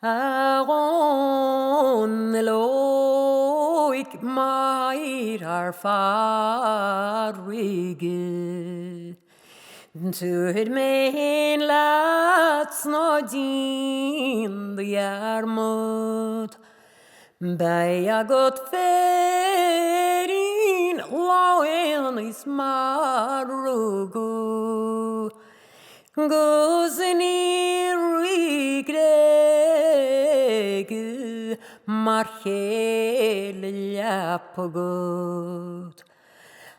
A Dhónaill óig m'aghaidh thar farraige. Tabharfaidh mé fhéin leat 's ná déan do dhearmad. Beidh agat féirín lá aonaigh 's mar rugadh. 'Gus ní rí gréige mar chéile leapa agat.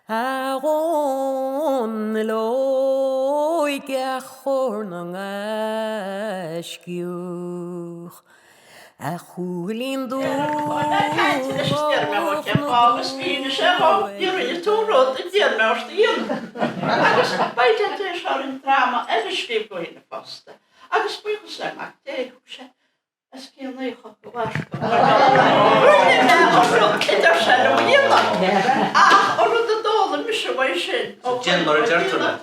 A Dhónaill óig a chóir na ngaiscíoch. A Chúilín dúch Agus bhí sé dhá iarraidh tú rud a d'iarr mé ort a dhéanamh. Agus beidh sé tar éis orainn dráma eile a scríobh go hAoine fosta. Agus buíochas le Mac Dé, thug sé os cionn 90 go mharc. Rinne mé an rud a deir sé liom a dhéanamh. Ach an rud a d'fhoghlaim mise uaidh sin ó Déan mar a deirtear leat.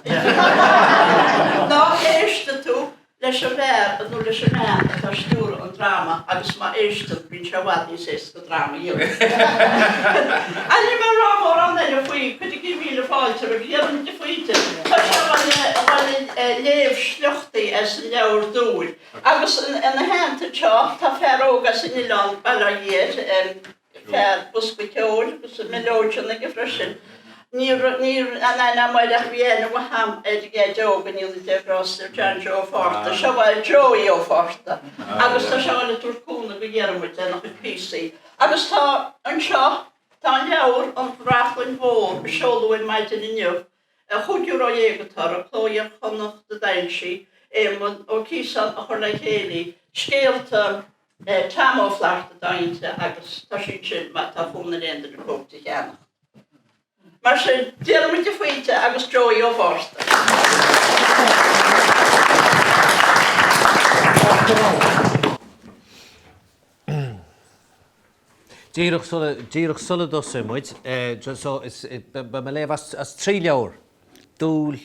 ná éistfidh tú leis an bhfear nó leis an mbean atá ag stiúradh an dráma agus má éisteann, bíonn sé i bhfad níos éasca dráma a dhéanamh. Ach níl mé ag rá mórán eile faoi, cuirigí míle fáilte roimh Dhiarmaid de Faoite. Tá sé a dhul a léamh sliochtaí as an leabhar Dúil. Agus ina theannta anseo tá fear óg as an oileán, Baile Átha Ghiair, fear bosca ceoil agus an mileoidean aige freisin. Ní raibh an aithne agam air ach bhí aithne mhaith agam ar a dhaid óg go ndéana Dia grásta air, John Joe Ó Fátharta. Seo é Joey Ó Fátharta agus tá sé ag tabhairt cúnamh do Dhiarmuid lena chuid píosaí. Agus tá anseo, tá an leabhar, An Bhrachlainn Mhór, a seoladh ar maidin inniu. €15 atá air, Cló Iar-Chonnacht a d'fhoilsigh, Éamonn Ó Ciosáin a chuir le chéile í, scéalta Tom Ó Flatharta atá inti agus tá sí ansin má tá fonn ar aon duine cóip de cheannacht. Mar sin, Diarmuid de Faoite agus Joey Ó Fátharta. Díreach sula, díreach sula dtosaíonn muid, so is, beidh mé ag léamh as, as trí leabhar, Dúil,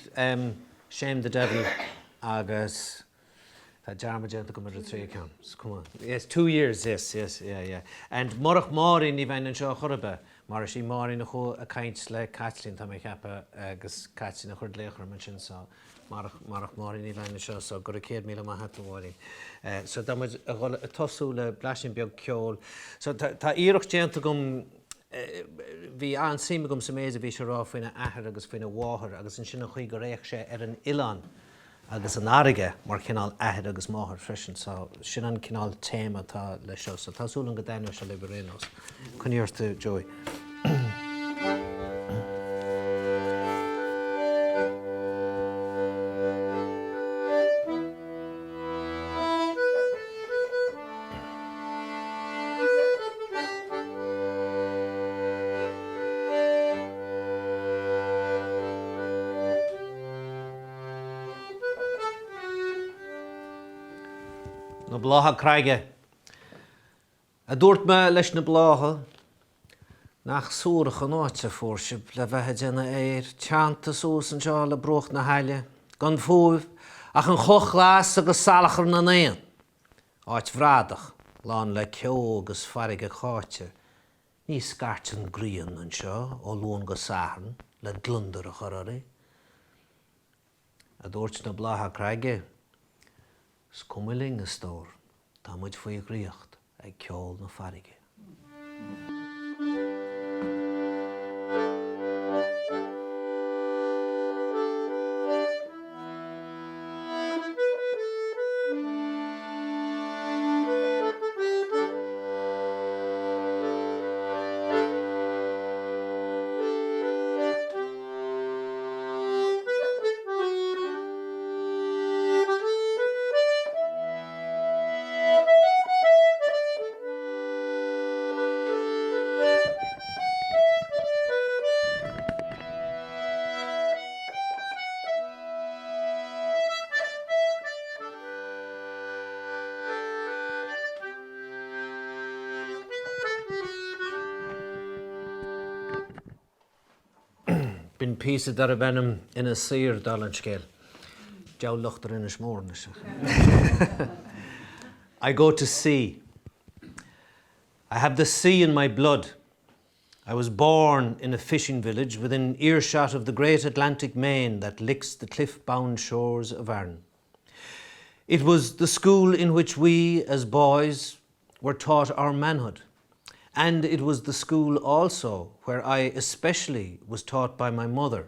Shame the Devil agus tá dearmad déanta agam ar an tríú ceann, is cuma. Yes, Two Years, yes, yes, yeah, yeah. And murach Máirín ní bheinn anseo chor ar bith, mar is í Máirín a chuaigh ag caint le Caitlín, tá mé ag ceapadh, agus Caitlín a chuir glaoch orm ansin so Marach, marach Máirín ní bheinn anseo, so go raibh 100,000 maith a't a Mháirín. So tá muid a dhul ag tosú le blaisín beag ceoil. So tá, tá iarracht déanta agam, bhí an-suim agam sa méid a bhí sé a rá faoina athair agus faoina mháthair agus ansin an chaoi gur fhéach sé ar an oileán agus an fharraige mar chineál athair agus máthair freisin. So sin an cineál téama atá leis seo. So tá súil agam go dtaitneoidh sé libh ar aon nós. Coinnigh ort a Joey. Na blátha craige. A dúirt mé leis na blátha, nach suarach an áit a fuair sibh le bheith ag déanamh aeir, teannta suas anseo le bruach na haille, gan fúibh ach an chloch ghlas agus salachar na n-éan. Áit bhradach, lán le ceo agus farraige cháite. Ní scairteann grian anseo ó Luan go Satharn le gliondar a chur oraibh. A dúirt na blátha craige, Is cuma linn, a stór, tá muid faoi dhraíocht ag ceol na farraige. B'in píosa darb ainm Inis Oírr, dála an scéil. Deabhal locht ar Inis Mór anois. I go to sea. I have the sea in my blood. I was born in a fishing village within earshot of the great Atlantic main that licks the cliff-bound shores of Aran. It was the school in which we, as boys, were taught our manhood, and it was the school also where I especially was taught by my mother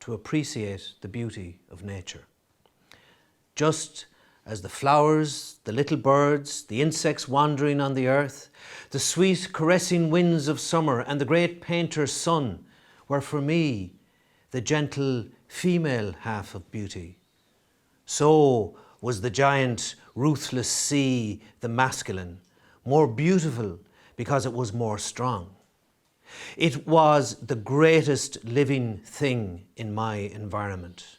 to appreciate the beauty of nature. Just as the flowers, the little birds, the insects wandering on the earth, the sweet caressing winds of summer and the great painter's sun were for me the gentle female half of beauty. So was the giant ruthless sea the masculine, more beautiful because it was more strong. It was the greatest living thing in my environment.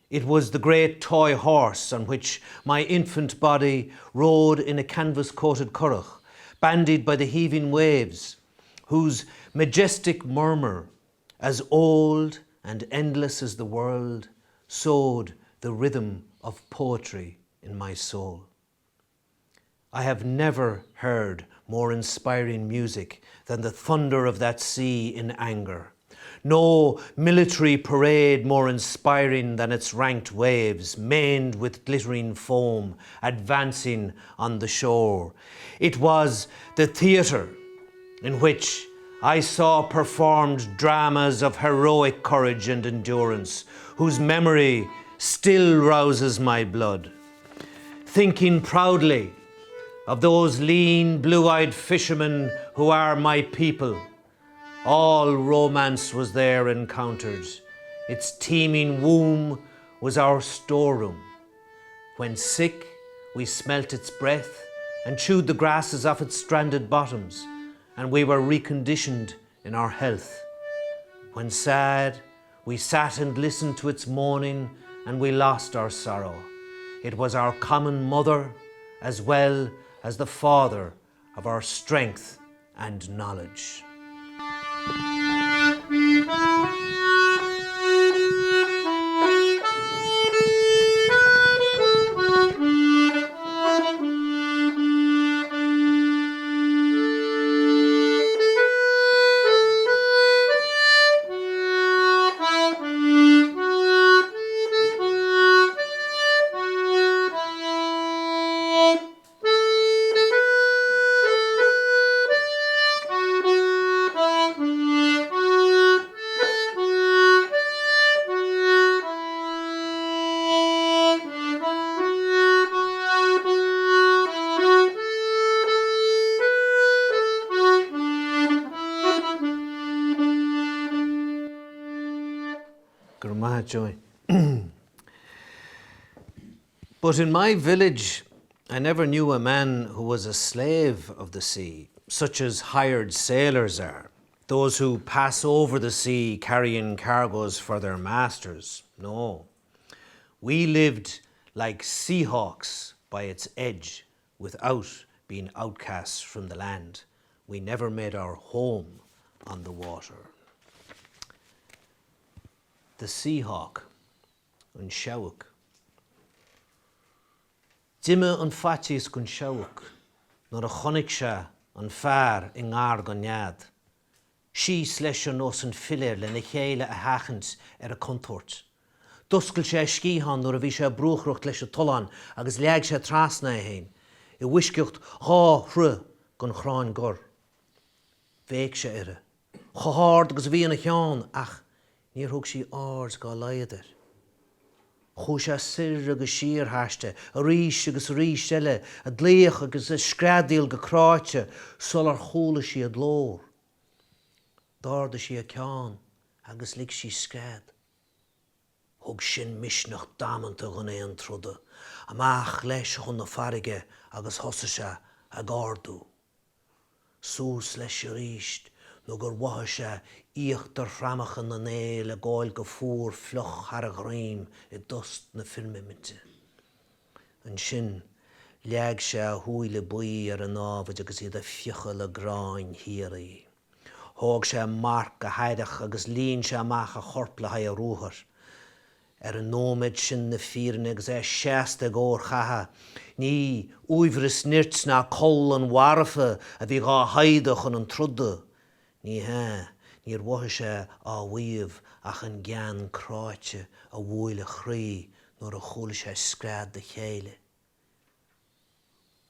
It was the great toy horse on which my infant body rode in a canvas-coated currach, bandied by the heaving waves, whose majestic murmur, as old and endless as the world, sowed the rhythm of poetry in my soul. I have never heard more inspiring music than the thunder of that sea in anger. No military parade more inspiring than its ranked waves, maned with glittering foam, advancing on the shore. It was the theatre in which I saw performed dramas of heroic courage and endurance, whose memory still rouses my blood. Thinking proudly of those lean, blue-eyed fishermen who are my people, all romance was there encountered. Its teeming womb was our storeroom. When sick, we smelt its breath and chewed the grasses off its stranded bottoms, and we were reconditioned in our health. When sad, we sat and listened to its moaning, and we lost our sorrow. It was our common mother as well as the father of our strength and knowledge. Go raibh maith agat, Joey. But in my village I never knew a man who was a slave of the sea, such as hired sailors are, those who pass over the sea carrying cargoes for their masters. No. We lived like sea hawks by its edge without being outcasts from the land. We never made our home on the water. The Sea Hawk. An Seabhac. D'imigh an faitíos gon seabhac nuair a chonaic sé an fear i ngar don nead. Síos leis ar nós an philéir lena chéile a sheachaint ar an gcontúirt. D'oscail sé a sciathán nuair a bhí sé ag brúchaireacht leis an tollán agus leag sé trasna é féin, i bhfoisceacht dha throigh gon chrann gor. Bhéic sé uirthi. Chomh hard agus a bhí ina cheann ach níor thug sí aird dá laghad air. Chuaigh sé soir agus siar thairsti, arís agus arís eile, ag glaoch agus ag screadaíl go cráite sular chuala sí a ghlór. D'ardaigh sí a ceann agus lig sí scread. Thug sin misneach damanta dhon éan troda. Amach leis chun na farraige agus thosaigh sé ag ardú. Suas leis arís nó gur mhothaigh sé íochtar shramacha na néal ag gabháil go fuar fliuch thar a dhroim i dtost na firmiminte. Ansin leag sé a shúile buí ar a námhaid agus iad ag fiuchadh le gráin shíoraí. Thóg sé marc go haireach agus líon sé amach a chorp le haghaidh a ruathair. Ar an nóiméad sin na fírinne agus é seasta i gcomhair chatha, ní uaibhreas nirt ná col an mharfa a bhí dhá shaighdeadh chun an troda. Ní hea, níor mhothaigh sé á mhaíomh ach an gean cráite a bhuail a chroí nuair a chuala sé scread a chéile.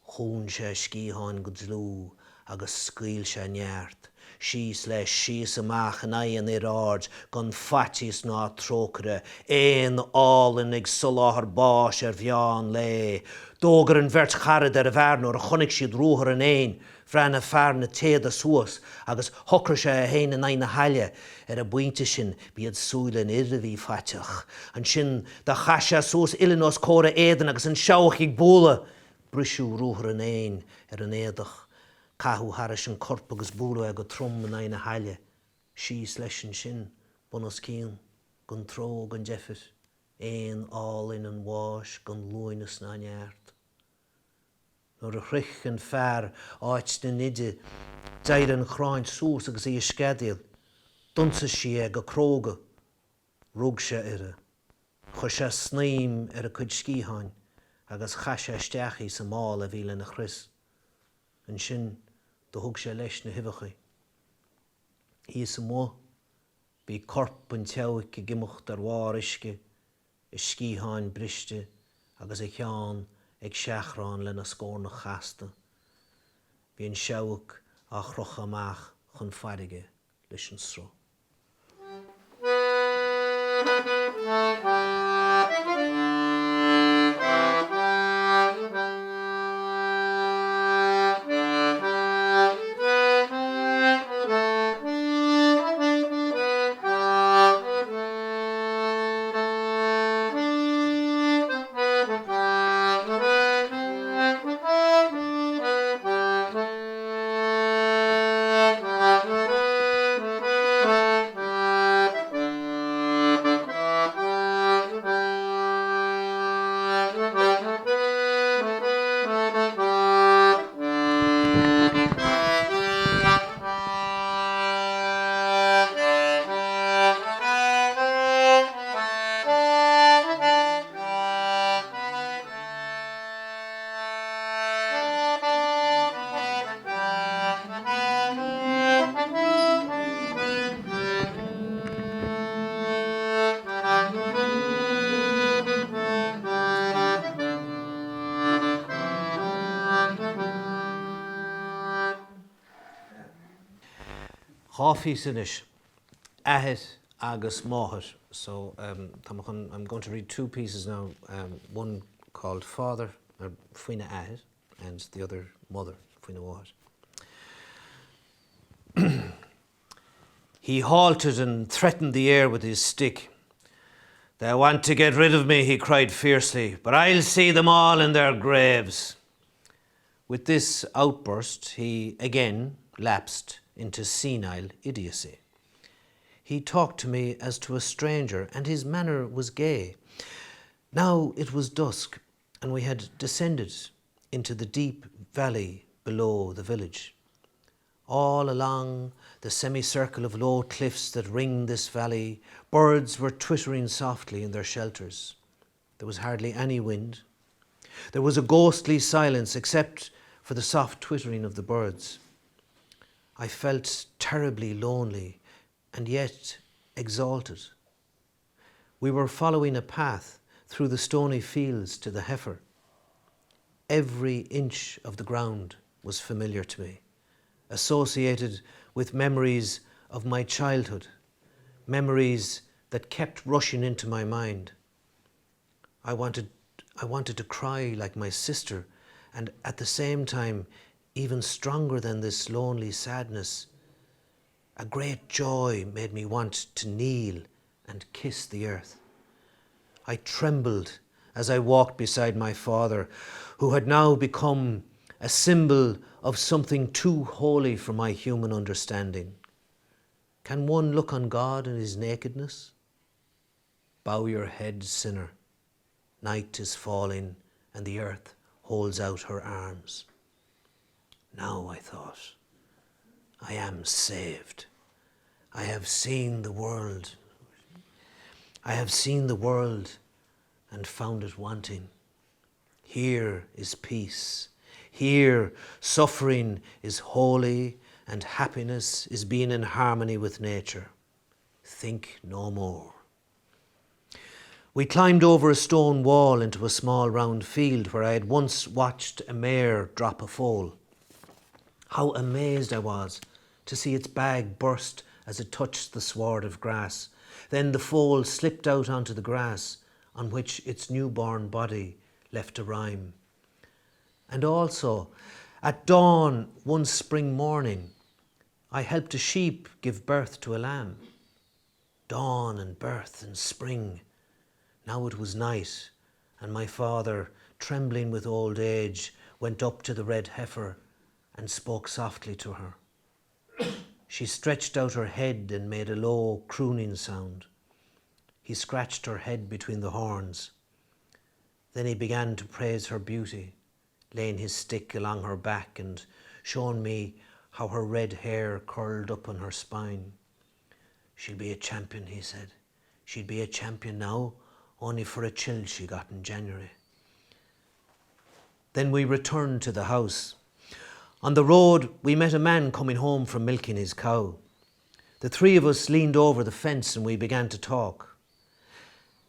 Dhún sé a sciatháin go dlúth agus scaoil sé a neart. Síos leis, síos amach in aghaidh an fhir aird, gan faitíos ná trócaire, éan álainn ag soláthar báis ar mheán lae. D'fhógair an bheirt charad ar an bhfear nuair a chonaic siad ruathar an éin. Bhreathnaigh fear na téada suas agus shocraigh sé é féin in aghaidh na haille. Ar an bpointe sin b'iad súile an fhir a bhí faiteach. Ansin do chaith sé suas uillinn os comhair a éadain agus an seabhac ag bualadh. Briseadh ruathar an éin ar an éadach. Caitheadh thairis an corp agus bualadh é go trom in aghaidh na haille. Síos leis ansin, bun os cionn, gan treo gan deifir, éan álainn an bháis gan luaineas ná neart. Nuair a shroich an fear áit na n-ide, d'éirigh an chráin suas agus í ag screadaíl. D'ionsaigh sí é go cróga. Rug sé uirthi. Chuir sé snaidhm ar a cuid sciatháin agus chaith sé isteach í sa mála a bhí lena chrios. Ansin do thug sé leis na huibheacha. Thíos amuigh, bhí corp an tseabhaic ag imeacht ar bharr uisce a sciatháin briste agus a cheann ag seachrán lena scornach chasta. Bhí an seabhac á chrochadh amach chun farraige leis an sruth. Dhá phíosa anois, athair agus máthair. So tá mé chun, I'm going to read two pieces now, one called Father, or faoina athair, and the other Mother, faoina mháthair. He halted and threatened the air with his stick. They want to get rid of me, he cried fiercely, but I'll see them all in their graves. With this outburst, he again lapsed into senile idiocy. He talked to me as to a stranger, and his manner was gay. Now it was dusk, and we had descended into the deep valley below the village. All along the semicircle of low cliffs that ringed this valley, birds were twittering softly in their shelters. There was hardly any wind. There was a ghostly silence except for the soft twittering of the birds. I felt terribly lonely and yet exalted. We were following a path through the stony fields to the heifer. Every inch of the ground was familiar to me, associated with memories of my childhood, memories that kept rushing into my mind. I wanted, I wanted to cry like my sister, and at the same time, even stronger than this lonely sadness, a great joy made me want to kneel and kiss the earth. I trembled as I walked beside my father, who had now become a symbol of something too holy for my human understanding. Can one look on God in his nakedness? Bow your head, sinner. Night is falling, and the earth holds out her arms. Now, I thought, I am saved. I have seen the world. I have seen the world and found it wanting. Here is peace. Here suffering is holy and happiness is being in harmony with nature. Think no more. We climbed over a stone wall into a small round field where I had once watched a mare drop a foal. How amazed I was to see its bag burst as it touched the sward of grass. Then the foal slipped out onto the grass, on which its newborn body left a rhyme. And also, at dawn one spring morning, I helped a sheep give birth to a lamb. Dawn and birth and spring. Now it was night, and my father, trembling with old age, went up to the red heifer and spoke softly to her. She stretched out her head and made a low crooning sound. He scratched her head between the horns. Then he began to praise her beauty, laying his stick along her back and showing me how her red hair curled up on her spine. She'll be a champion, he said. She'd be a champion now, only for a chill she got in January. Then we returned to the house. On the road, we met a man coming home from milking his cow. The three of us leaned over the fence and we began to talk.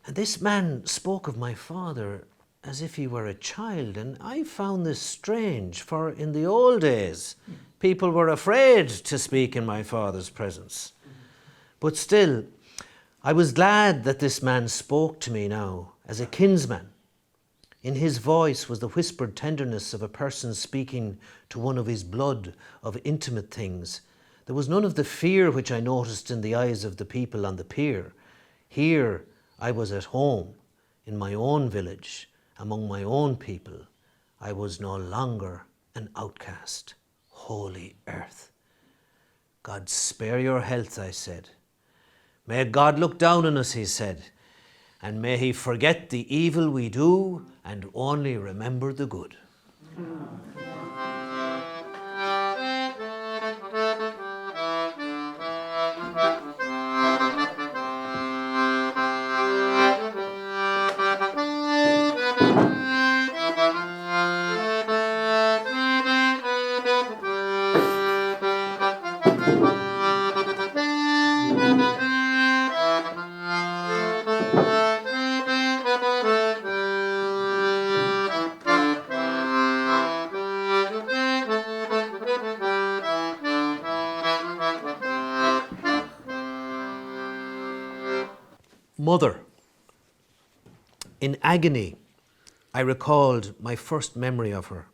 And this man spoke of my father as if he were a child, and I found this strange, for in the old days people were afraid to speak in my father's presence. But still, I was glad that this man spoke to me now as a kinsman. In his voice was the whispered tenderness of a person speaking to one of his blood of intimate things. There was none of the fear which I noticed in the eyes of the people on the pier. Here I was at home, in my own village, among my own people. I was no longer an outcast. Holy earth! God spare your health, I said. May God look down on us, he said, and may he forget the evil we do and only remember the good. Mother. In agony, I recalled my first memory of her,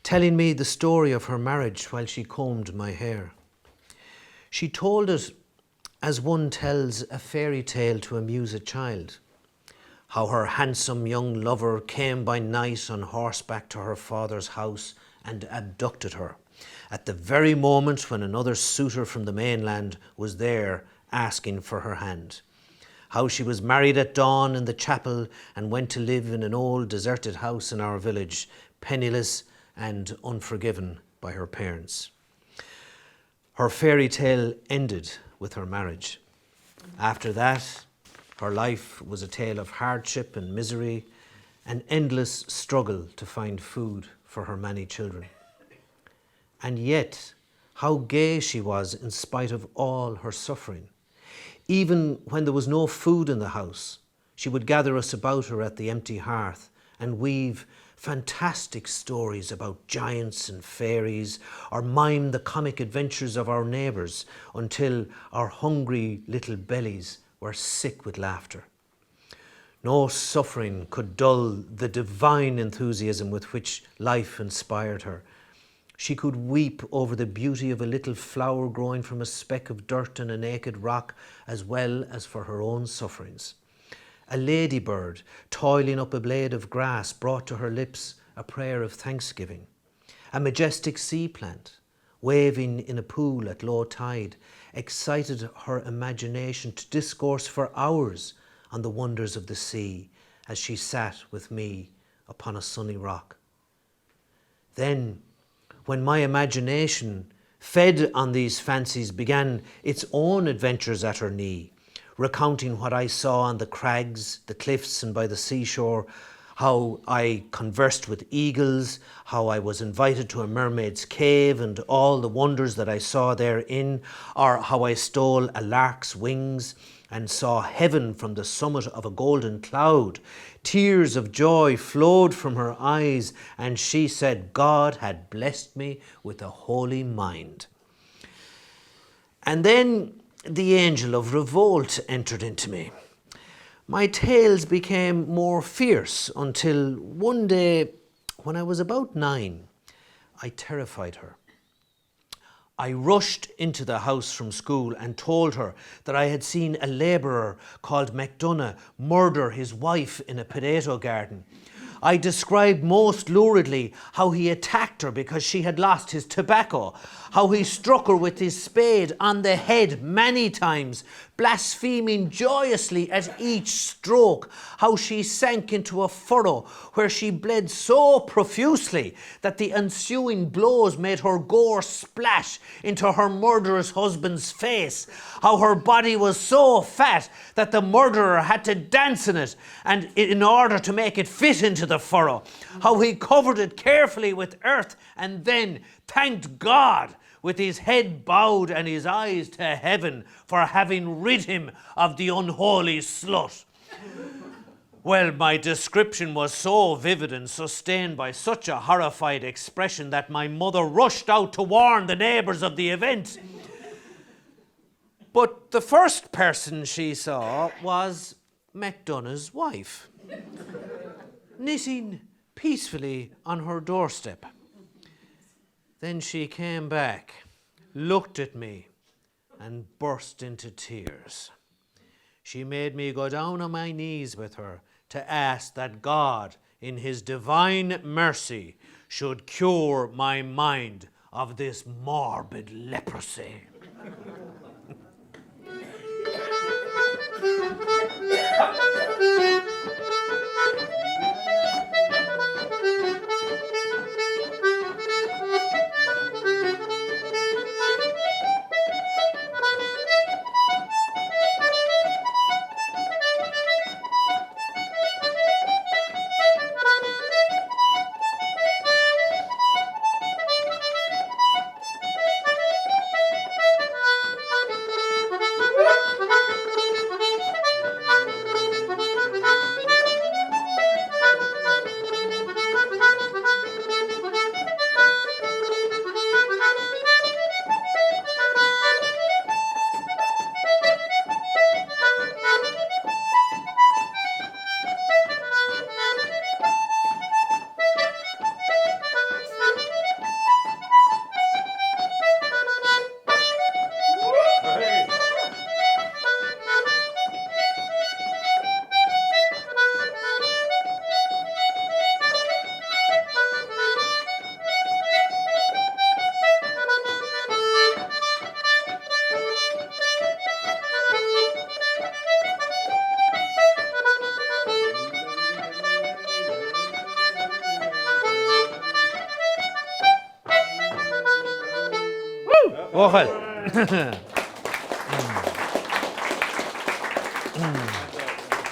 telling me the story of her marriage while she combed my hair. She told it as one tells a fairy tale to amuse a child, how her handsome young lover came by night on horseback to her father's house and abducted her, at the very moment when another suitor from the mainland was there asking for her hand. How she was married at dawn in the chapel and went to live in an old deserted house in our village, penniless and unforgiven by her parents. Her fairy tale ended with her marriage. After that, her life was a tale of hardship and misery, an endless struggle to find food for her many children. And yet, how gay she was in spite of all her suffering. Even when there was no food in the house, she would gather us about her at the empty hearth and weave fantastic stories about giants and fairies, or mime the comic adventures of our neighbours until our hungry little bellies were sick with laughter. No suffering could dull the divine enthusiasm with which life inspired her. She could weep over the beauty of a little flower growing from a speck of dirt and a naked rock, as well as for her own sufferings. A ladybird toiling up a blade of grass brought to her lips a prayer of thanksgiving. A majestic sea plant, waving in a pool at low tide, excited her imagination to discourse for hours on the wonders of the sea as she sat with me upon a sunny rock. Then, when my imagination, fed on these fancies, began its own adventures at her knee, recounting what I saw on the crags, the cliffs and by the seashore, how I conversed with eagles, how I was invited to a mermaid's cave and all the wonders that I saw therein, or how I stole a lark's wings and saw heaven from the summit of a golden cloud. Tears of joy flowed from her eyes, and she said God had blessed me with a holy mind. And then the angel of revolt entered into me. My tales became more fierce until one day, when I was about 9, I terrified her. I rushed into the house from school and told her that I had seen a labourer called MacDonough murder his wife in a potato garden. I described most luridly how he attacked her because she had lost his tobacco, how he struck her with his spade on the head many times, blaspheming joyously at each stroke, how she sank into a furrow where she bled so profusely that the ensuing blows made her gore splash into her murderous husband's face, how her body was so fat that the murderer had to dance in it and in order to make it fit into the furrow, how he covered it carefully with earth and then thanked God with his head bowed and his eyes to heaven for having rid him of the unholy slut. Well, my description was so vivid and sustained by such a horrified expression that my mother rushed out to warn the neighbors of the event. But the first person she saw was MacDonough's wife, knitting peacefully on her doorstep. Then she came back, looked at me, and burst into tears. She made me go down on my knees with her to ask that God, in his divine mercy, should cure my mind of this morbid leprosy. Buachaill.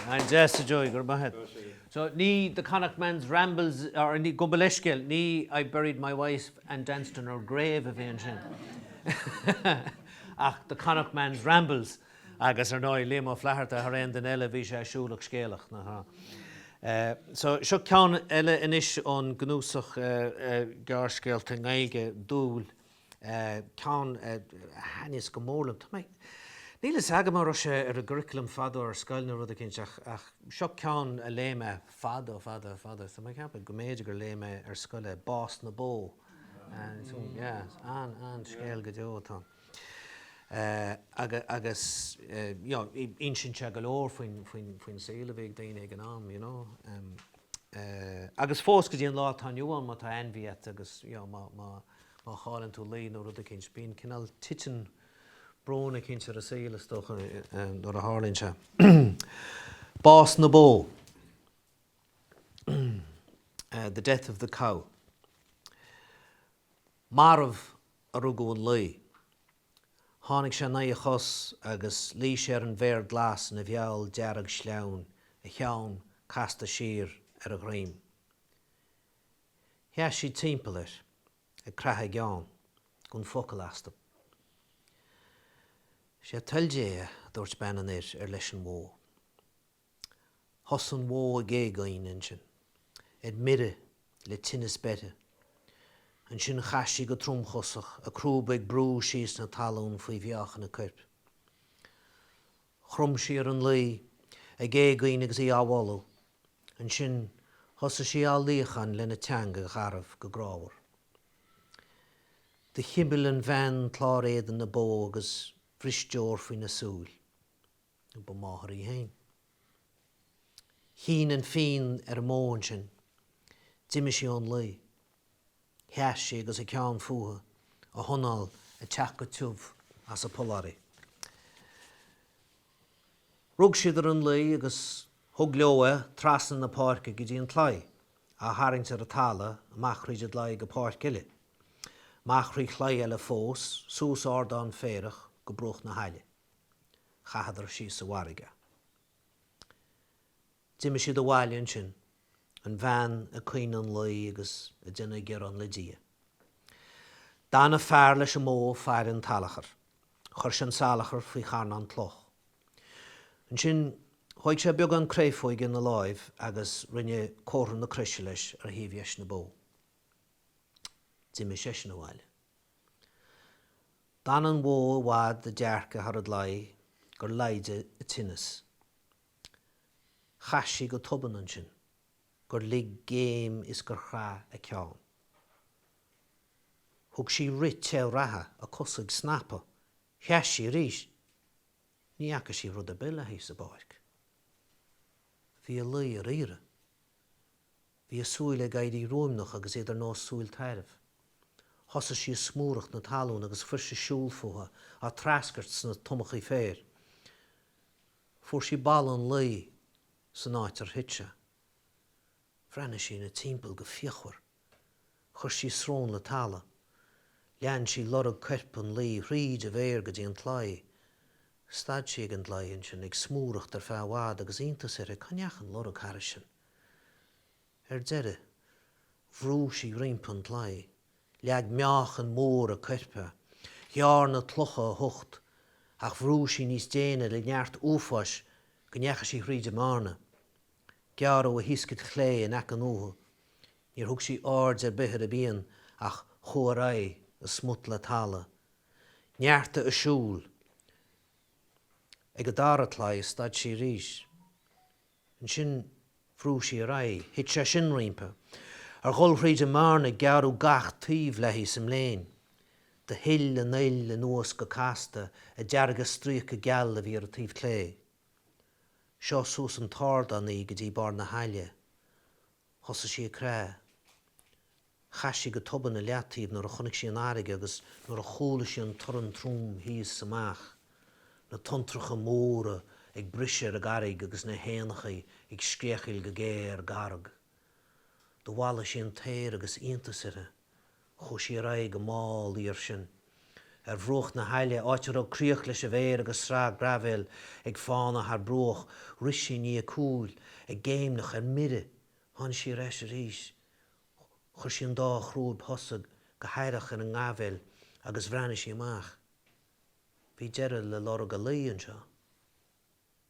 An-deas a Joey, go raibh maith agat. So ní The Connacht Man's Rambles, or ní, gabh mo leithscéal, ní I Buried My Wife and Danced on Her Grave a bhí ansin. Ach The Connacht Man's Rambles. Agus ar ndóigh, Liam Ó Flaithearta, thar aon duine eile, bhí sé siúlach scéalach, nach ea? So, seo ceann eile anois ón gcnuasach gearrscéalta i nGaeilge, Dúil, ceann a thaitníos go mór liom. Tá mé, níl fhios agam an raibh sé ar an gcurriculum fadó ar scoil nó rud eicínt ach, ach seo ceann a léigh mé fadó, fadó, fadó. Tá mé ag ceapadh go mb'fhéidir gur léigh mé ar scoil é, Bás na Bó. Yeah, an, an-scéal go deo atá ann. Agus you know insíonn sé go leor faoin, faoin, faoin saol a bhí ag daoine ag an am, you know. Agus fós go dtí an lá atá inniu ann má tá ainmhí agat agus you know má, má, má chailleann tú lao nó rud eicínt, bíonn cineál, titeann brón eicínt ar an saol is dócha nuair a tharlaíonn sé. Bás na bó. The death of the cow. Marbh a rugadh an lao. Tháinig sé in aghaidh a chos agus luigh sé ar an bhféar glas ina mheall dearg sleamhain, a cheann casta siar ar a dhroim. Sheas siad timpeall air, ag creathadh a gceann, gan focal astu. Sé toil Dé é, a dúirt bean an fhir ar leis an bhó. Thosaigh an bhó ag éagaoineadh ansin, ar mire le tinneas beirthe. Ansin chas sí go tromchosach, a crúba ag brú síos na talún faoi mheáchan a coirp. Chrom sí ar an lao, ag éagaoineadh agus í á mholadh. Ansin thosaigh sí á luíochán lena teanga gharbh go grámhar. Do chimil an bhean clár éadain na bó agus bhris deor faoina súil. nó ba máthair í féin. Shín an phian ar an mbó ansin. D'imigh sí ón lao. Sheas sí agus a ceann fúithi, a hanáil ag teacht go tiubh as a polláirí. Rug siad ar an lao agus thug leo é trasna na páirce go dtí an claí, á tharraingt ar an talamh amach thríd an gclaí go páirc eile, amach thrí chlaí eile fós, suas ardán féarach go bruach na haille. Chaitheadar síos sa bhfarraige é. D'imigh siad abhaile ansin, an bhean ag caoineadh an lao agus ag déanamh gearán le Dia. D'fhan an fear leis an mbó ag faire an tsalachair. Chuir sé an salachar faoi charnán cloch. Ansin thóig sé beagán créafóige ina láimh agus rinne comhartha na croise leis ar thaobh dheis na bó. D'imigh seisean abhaile. D'fhan an bhó i bhfad ag dearcadh thar an dlaoi gur laghdaigh a tinneas. Chas sí go tobann ansin, gur lig géim is gur chraith a ceann. Thug sí rith te reatha, a cosa ag snapadh. Sheas sí arís. Ní fhaca sí rud ar bith léi sa bpáirc. Bhí a lao ar iarraidh. Bhí a súile ag éirí ruaimneach agus iad ar nós súil tairbh. Thosaigh sí ag smúracht na talún agus fuirse siúl fúithi, á treascairt sna tomachaí féir. Fuair sí balla an lao san áit ar thit sé. Bhreathnaigh sí ina timpeall go fíochmhar. Chuir sí srón le talamh. Lean sí lorg coirp an lao thríd an bhféar go dtí an claí. Stad sí ag an gclaí ansin, ag smúracht ar feadh i bhfad agus iontas uirthi cá ndeachaigh an lorg thairis sin. Ar deireadh, bhrú sí roimpi an claí. Leag meáchan mór a coirp é. Ghearr na clocha a hucht, ach bhrú sí níos déine le neart uafáis go ndeachaigh sí thríd an mbearna. Gearradh a hioscait chlé in aice an fhuatha. Níor thug sí aird ar bith ar an bpian ach chuaigh ar aghaidh, a smut le talamh. Neartaigh a siúl. Ag an dara claí stad sí arís. Ansin bhrú sí ar aghaidh. Thit sé sin roimpi. Ar dhul thríd an mbearna gearradh gach taobh léi sa mbléin. Do shil an fhuil anuas go casta ag deargadh stríoca geal a bhí ar a taobh clé. Seo suas an t-ardán í go dtí barr na haille. Thosaigh sí ag creathadh. Chas sí go tobann i leataobh nuair a chonaic sí an fharraige agus nuair a chuala sí an torann trom thíos amach, na tonntracha móra ag briseadh ar an gcarraig agus na héanachaí ag scréachaíl go géar garg. Do bhalaigh sí an t-aer agus iontas uirthi. Chuaigh sí ar aghaidh go mall iar sin. Ar bhruach na haille, áit a raibh críoch leis an bhféar agus sraith graibhéil ag fánadh thar bruach, rith sí i ndiaidh a cúil, ag géimneach, ar mire. Tháinig sí ar ais arís. Chuir sí an dá chrúib thosaigh go haireach ar an ngraibhéal agus bhreathnaigh sí amach. Bhí deireadh le lorg a lao anseo.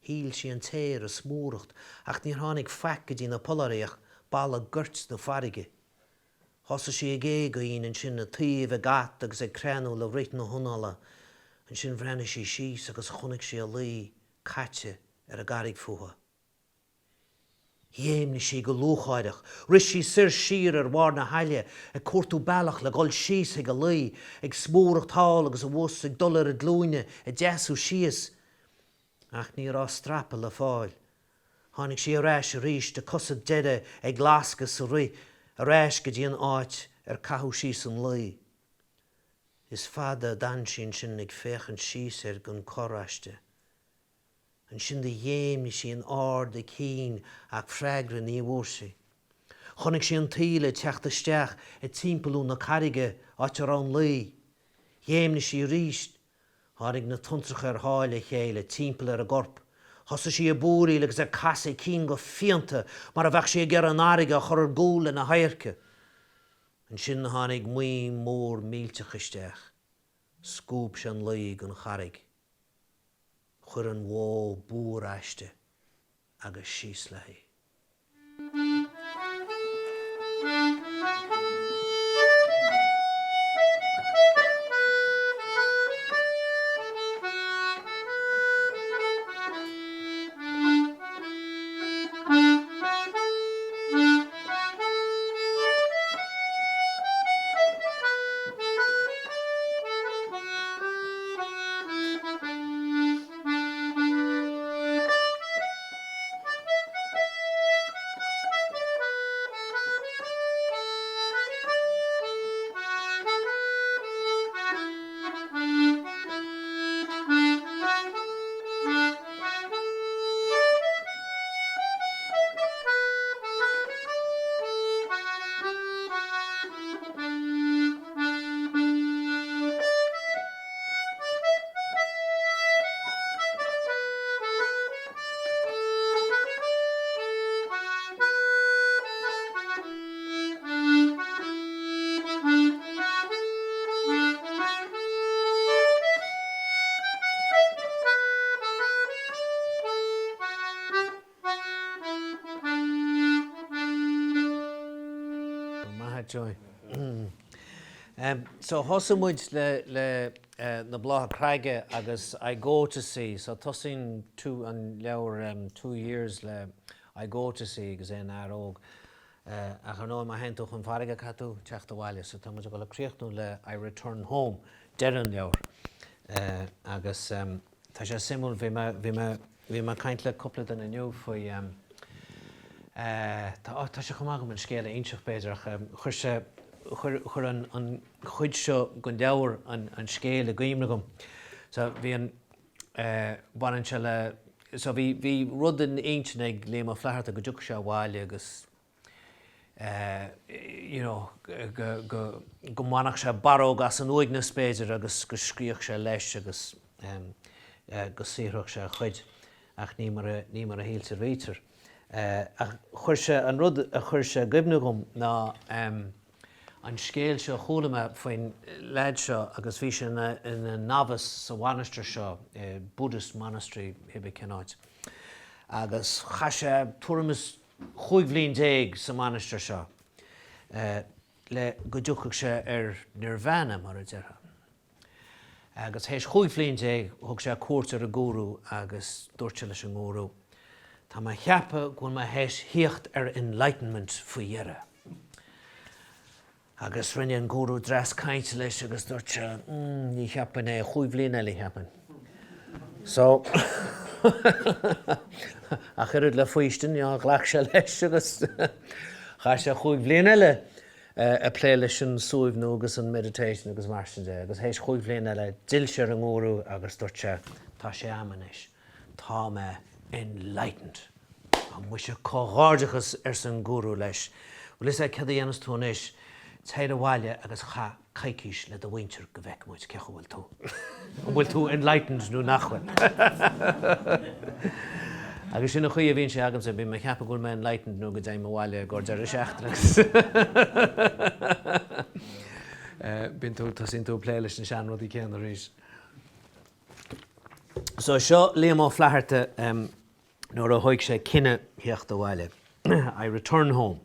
Shil sí an t-aer ag smúracht ach níor tháinig faic go dtí na polláirí ach balla goirt na farraige. Thosaigh sí ag éagaoin ansin, a taobh ag at agus ag creathnú le rith na hanála. Ansin bhreathnaigh sí síos agus chonaic sí a lao caite ar an gcarraig fúithi. Ghéimnigh sí go lúcháireach. Rith sí soir siar ar bharr na haille, ag cuartú bealach le dhul síos chuig a lao, ag smúracht thall agus abhus, ag dul ar a glúine, ag deasú síos. Ach ní raibh strapa le fáil. Tháinig sí ar ais arís, a cosa deiridh ag lascadh sa rith, ar ais go dtí an áit ar caitheadh síos an lao. Is fada a d'fhan sí ansin ag féachaint síos air gan cor aisti. Ansin do ghéimnigh sí in ard a cinn ach freagra ní bhfuair sí. Chonaic sí an taoille ag teacht isteach ag timpeallú na carraige áit a raibh an lao. Ghéimnigh sí arís. Tháinig na tonntracha ar sháil a chéile timpeall ar an gcorp. Thosaigh sí ag búiríl agus ag casadh a cinn go fiánta mar a bheadh sí ag iarraidh an fharraige a chur ar gcúl lena hadhairce. Ansin tháinig maidhm mhór millteach isteach. Scuab sé an laoi den charraig. Chuir an bhó búr aisti agus síos léi. Maith agat Joey. So thosaigh muid le le Na Blátha Creige agus I Go to Sea. So tosaíonn tú an leabhar Two Years le I Go to Sea agus é ina fhear óg. Ach ar ndóigh má théann tú chun farraige caithfidh tú teacht abhaile. So tá muid ag dul a críochnú le I Return Home, deireadh an leabhair. Agus tá sé suimiúil, bhí mé, bhí mé, bhí mé ag caint le cúpla duine inniu faoi, tá, tá sé chomh maith agam an scéal a inseacht b'fhéidir ach chuir sé, chuir, chuir an, an chuid seo den leabhar an, an scéal i gcuimhne dhom. So bhí an, baineann sé le, so bhí, bhí rud in intinn ag Liam Ó Flaithearta go dtiocfadh sé abhaile agus you know go, go, go mbainfeadh sé barróg as an uaigneas b'fhéidir agus go scríobhadh sé leis agus go saothródh sé a chuid ach ní mar a, ní mar a shíltear a bhítear. Ach chuir sé, an rud a chuir sé i gcuimhne dhom ná an scéal seo a chuala mé faoin leaid seo agus bhí sé ina, ina novice sa mhainistir seo, Buddhist monastery, cibé cén áit. Agus chaith sé tuairim is 15 bhliain sa mainistir seo le go dtiocfadh sé ar nirvana, mar a déarfá. Agus théis chúig bhliain déag thug sé cuairt ar an gúrú agus dúirt sé leis an ngúrú, Tá mé a cheapadh go bhfuil mé théis thíocht ar enlightenment faoi dheireadh. Agus rinne an gúrú dreas cainte leis agus dúirt sé, mm, ní cheapfainn é, chúig bhliain eile cheapfainn. So, ach oiread le faoistin, you know, ghlac sé leis agus chaith sé chúig bhliain eile ag plé leis an suaimhniú agus an meditation agus mar sin de. Agus théis chúig bhliain eile, d'fhill sé ar an ngúrú agus dúirt sé, tá sé a'm anois. Tá mé enlightened. Á muise, comhghairdeachas, arsa an gúrú leis. Bhfuil fhios a'd céard a dhéanfas tú anois? Téir abhaile agus chaith coicís le do mhuintir go bhfeicfidh muid cé chaoi bhfuil tú. An bhfuil tú enlightened nó nach bhfuil? Agus sin an chaoi a bhíonn sé agamsa, bím ag ceapadh go bhfuil mé enlightened nó go dtéim abhaile i gcomhair deireadh seachtaine agus bíonn tú, tosaíonn tú ag plé leis na seanrudaí céanna arís. So seo Liam Ó Flaithearta nuair a thóig sé cinneadh theacht abhaile. I return home.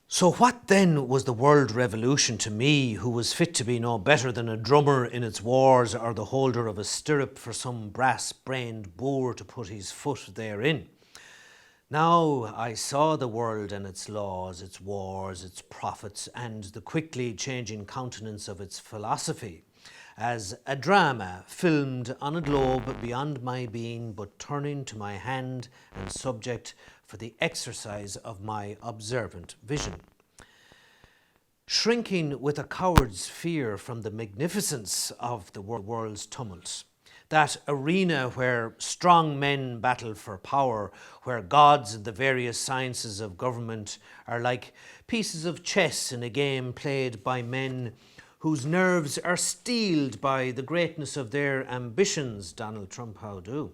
So what then was the world revolution to me who was fit to be no better than a drummer in its wars or the holder of a stirrup for some brass-brained boor to put his foot therein? Now I saw the world and its laws, its wars, its prophets, and the quickly changing countenance of its philosophy, as a drama filmed on a globe beyond my being but turning to my hand and subject for the exercise of my observant vision. Shrinking with a coward's fear from the magnificence of the world's tumults, that arena where strong men battle for power, where gods and the various sciences of government are like pieces of chess in a game played by men whose nerves are steeled by the greatness of their ambitions, Donald Trump how do.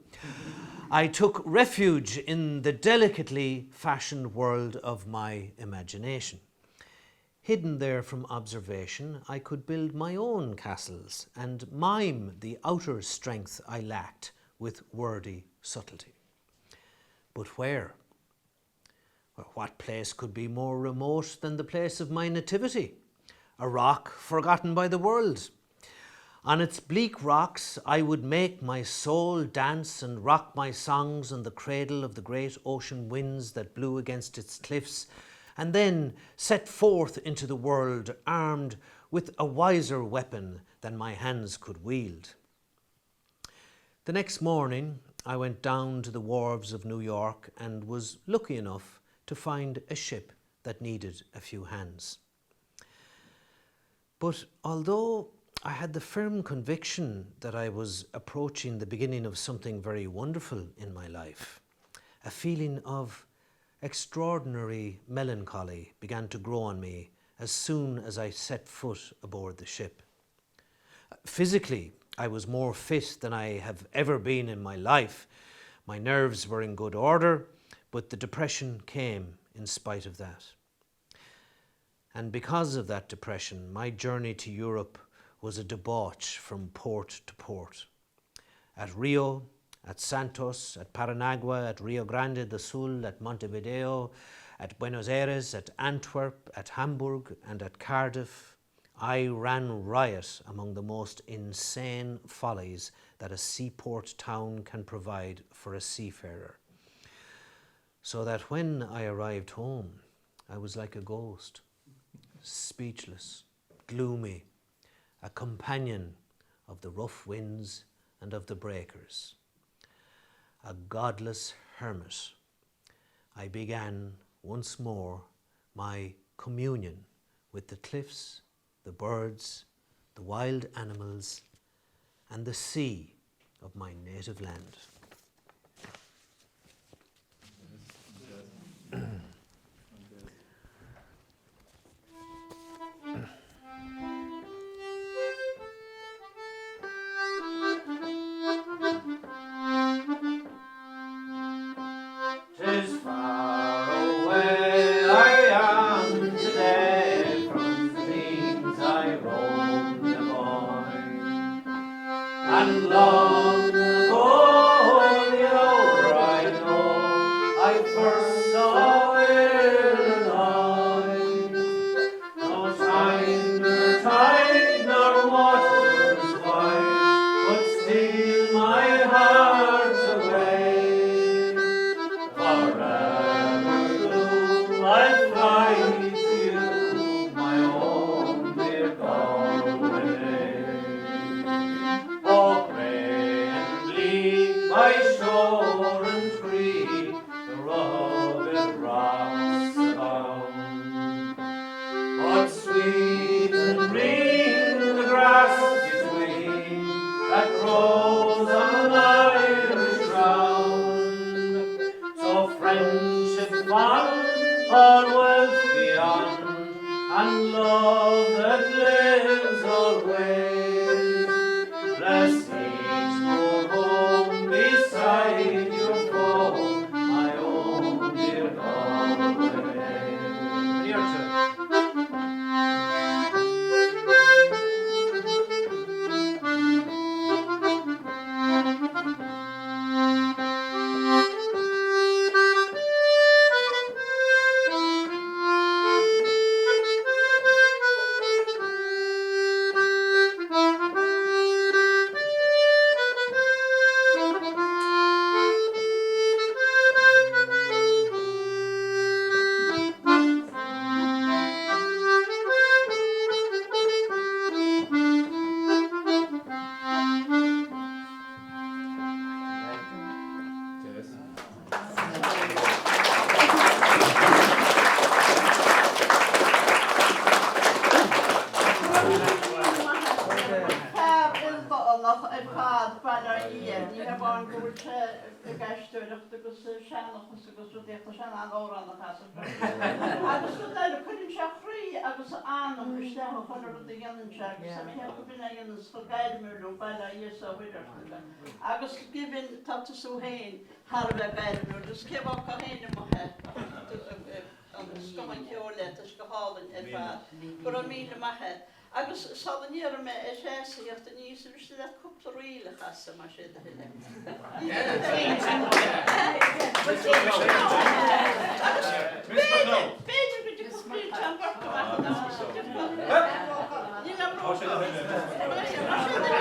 I took refuge in the delicately fashioned world of my imagination. Hidden there from observation, I could build my own castles and mime the outer strength I lacked with wordy subtlety. But where? Well, what place could be more remote than the place of my nativity? A rock forgotten by the world. On its bleak rocks I would make my soul dance and rock my songs in the cradle of the great ocean winds that blew against its cliffs, and then set forth into the world armed with a wiser weapon than my hands could wield. The next morning I went down to the wharves of New York and was lucky enough to find a ship that needed a few hands. But although I had the firm conviction that I was approaching the beginning of something very wonderful in my life, a feeling of extraordinary melancholy began to grow on me as soon as I set foot aboard the ship. Physically, I was more fit than I have ever been in my life. My nerves were in good order, but the depression came in spite of that. And because of that depression, my journey to Europe was a debauch from port to port. At Rio, at Santos, at Paranagua, at Rio Grande do Sul, at Montevideo, at Buenos Aires, at Antwerp, at Hamburg, and at Cardiff, I ran riot among the most insane follies that a seaport town can provide for a seafarer. So that when I arrived home, I was like a ghost, speechless, gloomy, a companion of the rough winds and of the breakers, a godless hermit. I began once more my communion with the cliffs, the birds, the wild animals, and the sea of my native land. Tis far away I am today from the scenes I roamed a boy, and long ago the hour I know I first saw Illinois. No time nor tide nor waters wide could steal my heart away. Forever do I fly to you, my own dear Galway. Oh, grey and bleak by shore and tree, the rugged rocks abound. But sweet and green the grass between that grows on Irish ground. So friendship fond, all wealth beyond, and love that lives always. Bless each poor home beside your foe, my own dear Galway. Your turn. Fear ildánach ar fad, bail ó Dhia air, ní hamháin go bhfuil sé ag aisteoireacht agus seanchas agus rudaí ach tá sé in ann amhrán a chasadh freisin. Agus rud eile, cuireann sé a chroí agus a anam isteach i chuile rud a dhéanann sé agus tá mé ag ceapadh gurb in é a dhéananns chomh gairmiúil ón baile a Dhia sá Mhuire agus given tá tusa féin thar a bheith gairmiúil agus cé bhfágfá féin amuigh é an scoth an cheoil é tá sé go hálainn ar fad. Go raibh míle maith a't. Agus sula n-iarrfaidh mé ar Threasa theacht aníos, an miste leat cúpla ríl a chasadh, más é do thoil é. Agus b'fhéidir, b'fhéidir go dtiocfadh ríl Tom Burke amach an dtiocfadh? Níl am ró-mhór. Más é do thoil é.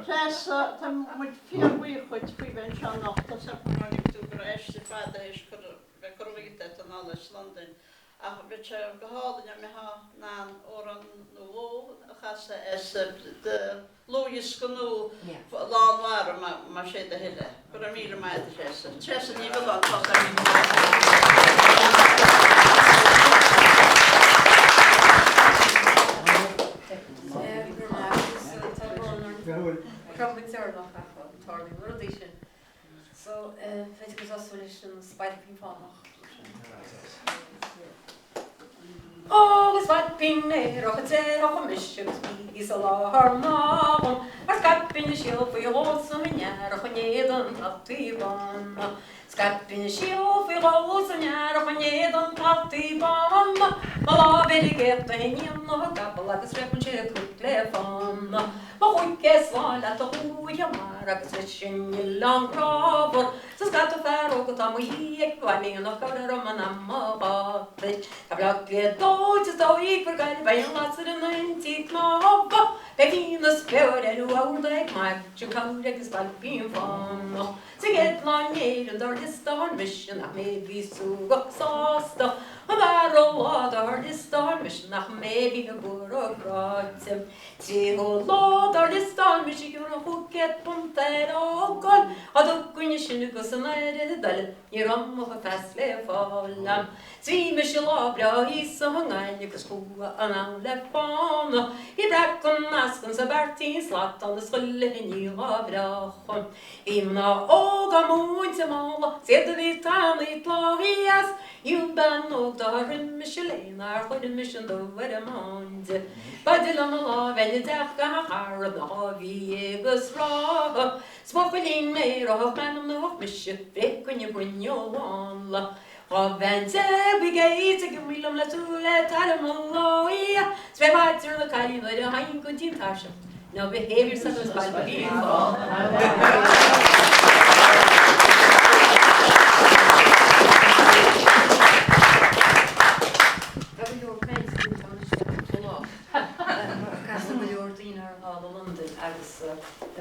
Treasa, tá muid fíorbhuíoch dhuit faoi bheith anseo anocht. Tá 's agam go raibh tú go raibh aistear fada théis cur bheith curtha uait anall as Londain. Ach bheadh sé go hálainn dá mbeifeá in ann amhrán nó dhó a chasadh as do dhlúthdhiosca nua Lán Mhara más é do thoil é. Go raibh míle maith agat a Threasa. Treasa Ní Mhiolláin tá Tarlaíonn rudaí sin. So, b'fhéidir go dtosóinn leis an Spailpín Fánach. Ó, is spailpín aerach a déarfadh mise agus bí sa láthair maith dhom, mar scaipfinn an síol faoi dhó san earrach in éadan peataí bána. Scaipfinn an síol faoi dhó san earrach in éadan peataí bána, Mo lámh ar an gcéapta iníon na gcapall agus réabfainn sé cnoic le fána. Mo chuice slán leat a chúige mara agus leis an oileán grámhar. 'S scata fear óg atá mo dhiaidh ag baile nach cabhair orm an am a ghabháil. Tá Baile Átha Cliath dóite is dóigh gur Gaillimh beidh an lasair ina intí cnámha. Beidh fíon is beoir ar an bhord ag Maidhc, sin cabhair ag an Spailpín Fánach. Sa gcéad lá in Éirinn dár liostáil mise nach mé a bhí súgach sásta. An dara lá dár liostáil mise nach mé a bhí buartha cráite. Tríú lá dár liostáil mise go raibh £500 ar fhágáil á dtugainn sin agus an oiread eile ní raibh mo phas le fáil a'm. 'S bhí mise lá breá thíos i nGaillimh agus chuaigh anall le fána. Bhí breac an eascann 's an beairtín slat ann is chuile ní dhá bhreách. Bhí mná óga múinte mála 's iad a bhí tanaí tláithí as Níl bean óg dár rith mise léi nár chuir mise an dubh ar an mbán di. B'fhaide liom an lá bheinn i dteach gach cara ná bhí agus ráithe. 'S buachaillín mé raibh m'anam nó mise fé choinne bainne ó mhánla. 12 bhean bhí géit ag imeacht liom le súil le taire mo láí. 'S fé mhaidir na cailín nuair a théinn go dtí an tairseach no behavior sa spailpín fánach. Tá go leor cainte faoin Tánaiste cúpla lá. Casadh go leor daoine ar thall i Londain agus i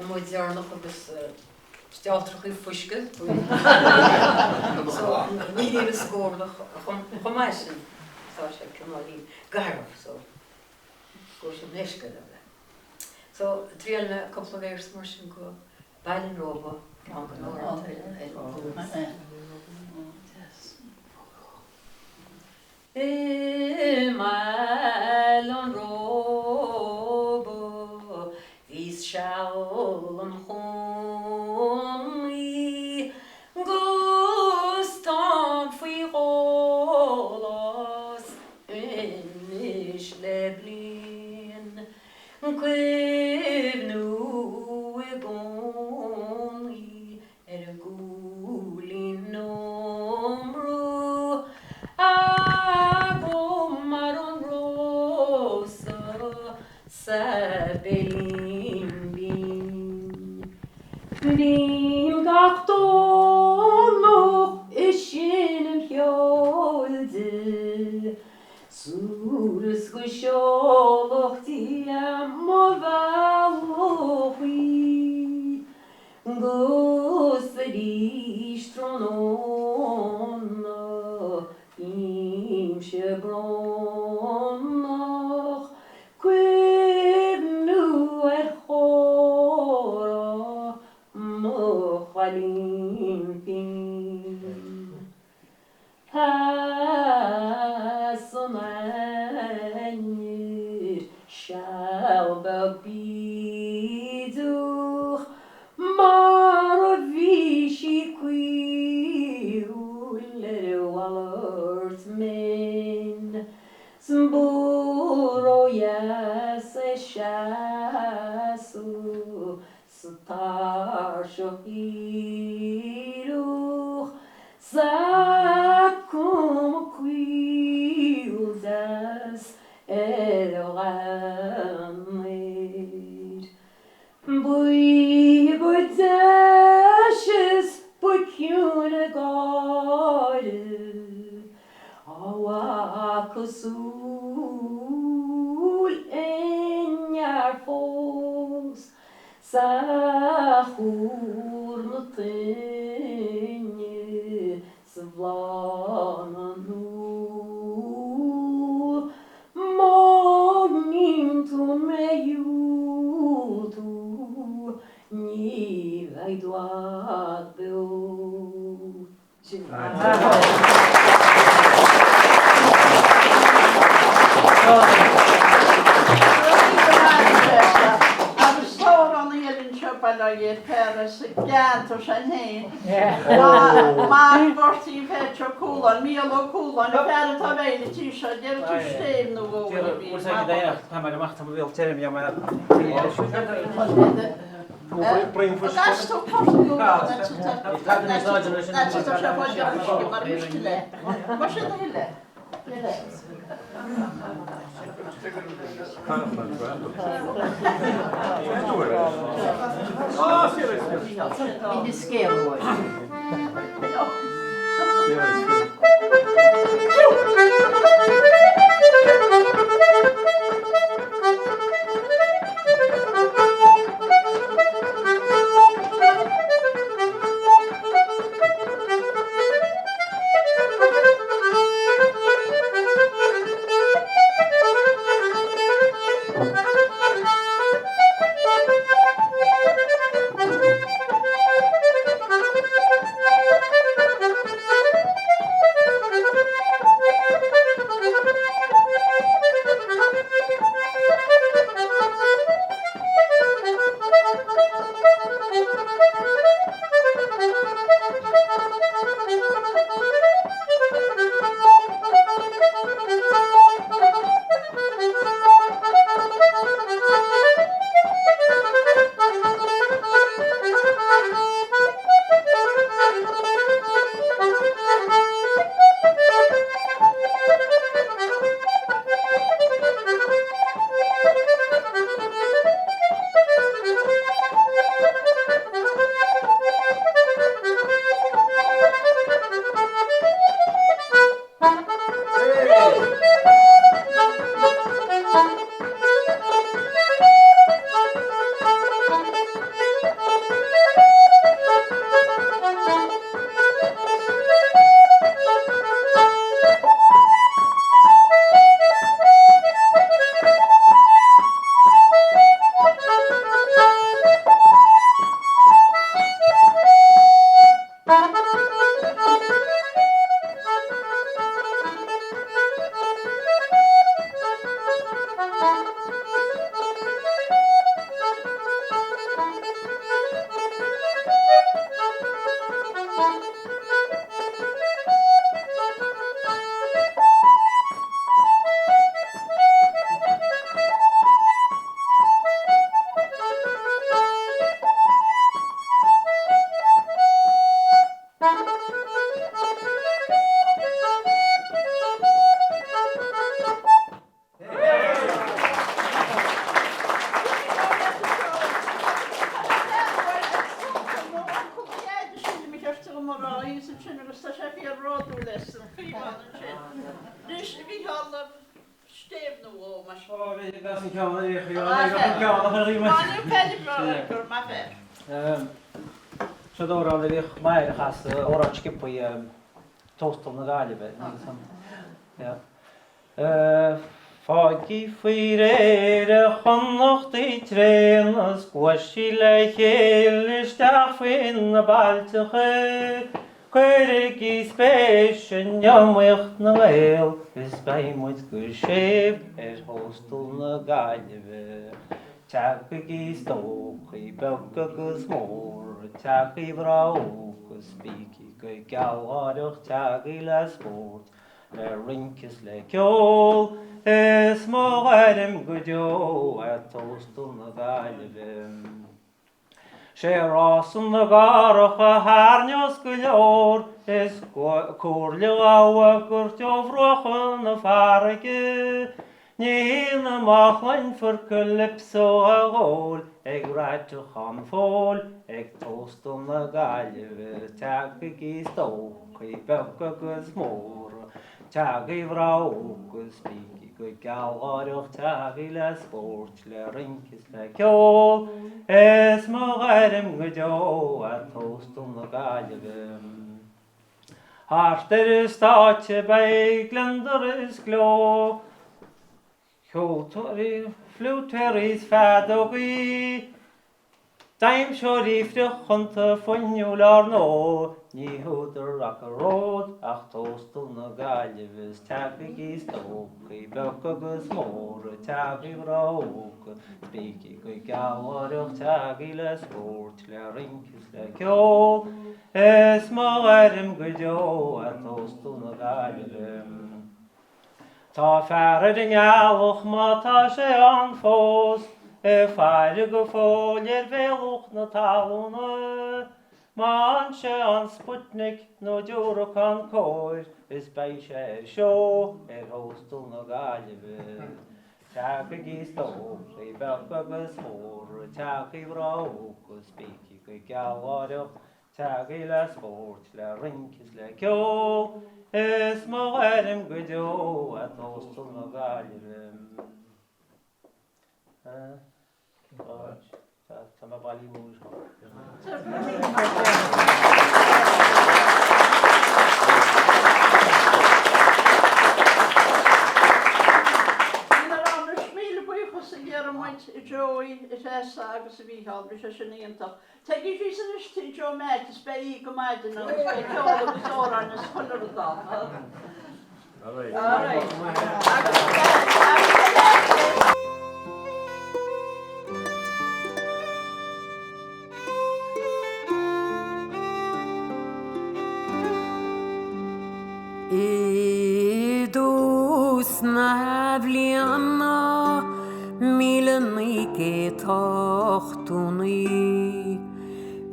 mBois Deireanach agus Stealltrachaí fuisce so níl aon scórnach chomh maith sin tá sé cineáilín garbh so go sin leisce le bheith. So thriail mé cúpla véarsa mar sin go Baile an Róba ceann den amhrán ar an I mBaile an Róba bhíos seal im chónaí 'gus táim faoi dhólás anois le bliain. Cuimhniú i gcónaí Ar an gcúilín iomrá agam mar an rosa sa bhéilín binn. Bím gach Domhnach ag seinm cheoil di, súil is go seolfadh Dia mo bhealach í. 'Gus arís tráthnóna bímse brónach cuimhniú ar chomhrá mo chailín finn. As an ainnir seal beag bídeach mar a bhí sí caoithiúil ar a mhalairt minn 's b'fhuar ó dheas é seasamh Sa tairseach dhíreach 's a cuma caol deas ar a ghean air. Buí ba deise 's ba ciúine gáire a bhfaca súil aon fhear fós. Sa chúr na toinne sa bhláth na n-úll má níonn tú mé dhiúltú ní bheidh tú i bhfad beo. Sin. Agus amhránaí eile anseo, bail ó Dhia air, fear as an gceantar sin féin, Marc Mhurty Pheaits Ó Cualáin, Mícheál Ó Cualáin, an fear atá bheith le tí seo, déarfaidh tú stéibh nó ó Bhí. bródúil as an Chaomhán ansin. Anois, a Mhícheáil, stéibh nó dhó, mar sin. Ó, bhí an ceann a bhí an ceann a chuir Gur maith fear. Seo amhrán a bhíodh m'athair a chasadh, amhrán sciobtha, Tóstal na Gaillimhe. Fágaigí faoi réir a Chonnachtaí tréana is gluaisigí le chéile isteach faoi na bailteacha. Cuirigí spéis in iomaíocht na nGael is beidh muid go séimh ar Thóstal na Gaillimhe. Tagaigí stócaigh beag agus mór, tagaigí mná óga is bígí go gealgháireach, tagaigí le spórt, le rince is le ceol, is mo ghairm go deo é Tóstal na Gaillimhe. Sé rása na gcarach a thairneos go leor, is comhairle ghabha goirt ó bhruacha na farraige, Ní hionadh má chluinfear calypso á dhól ag raiteachán Phóil ag Tóstal na Gaillimhe. Tagaigí stócaigh beag agus mór, tagaigí mná óga is bígí go gealgháireach, tagaigí le spórt, le rince is le ceol, is mo ghairm go deo é Tóstal na Gaillimhe. Thart ar an stáitse beidh gliondar is gleo, ceoltóirí, fliúitéirí is feadógaí, damhsóirí friochanta fuinniúil ár ndóigh, ní húdar rac an ród ach Tóstal na Gaillimhe is tagaigí stócaigh beag agus mór, tagaigí mná óga is bígí go gealgháireach, tagaigí le spórt, le rince is le ceol. Is mo ghairm go deo é Tóstal na Gaillimhe. Tá fear ar an ngealach má tá sé ann fós, ag faire go fóill ar bhéalach na talúna. Má fhaigheann sé an Sputnik nó diúracán cóir is beidh sé ar seó ar Thóstal na Gaillimhe. Tagaigí stócaigh beag agus mór, tagaigí mná óga is bígí go gealgháireach, tagaigí le spórt, le rince is le ceol, is mo ghairm go deo é Tóstal na Gaillimhe. Tá mé bailí mór. Míle buíochas a Dhiarmuid, a Joey, a Threasa agus a Mhícheál, bhí sé sin iontach. Téigí síos anois tigh Joe Matt is beidh oíche go maidin agus beidh ceol agus amhráin is chuile rud ann. I dtús na bliana 1989,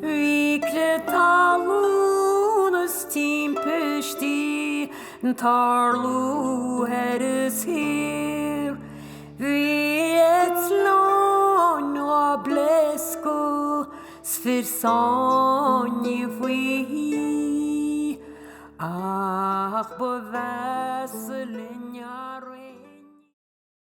bhí crith talún is timpistí Ag tarlú thoir is thiar. Bhí eitleáin á bpléascadh 's fir sáinnithe faoi ach ba mheasa linn.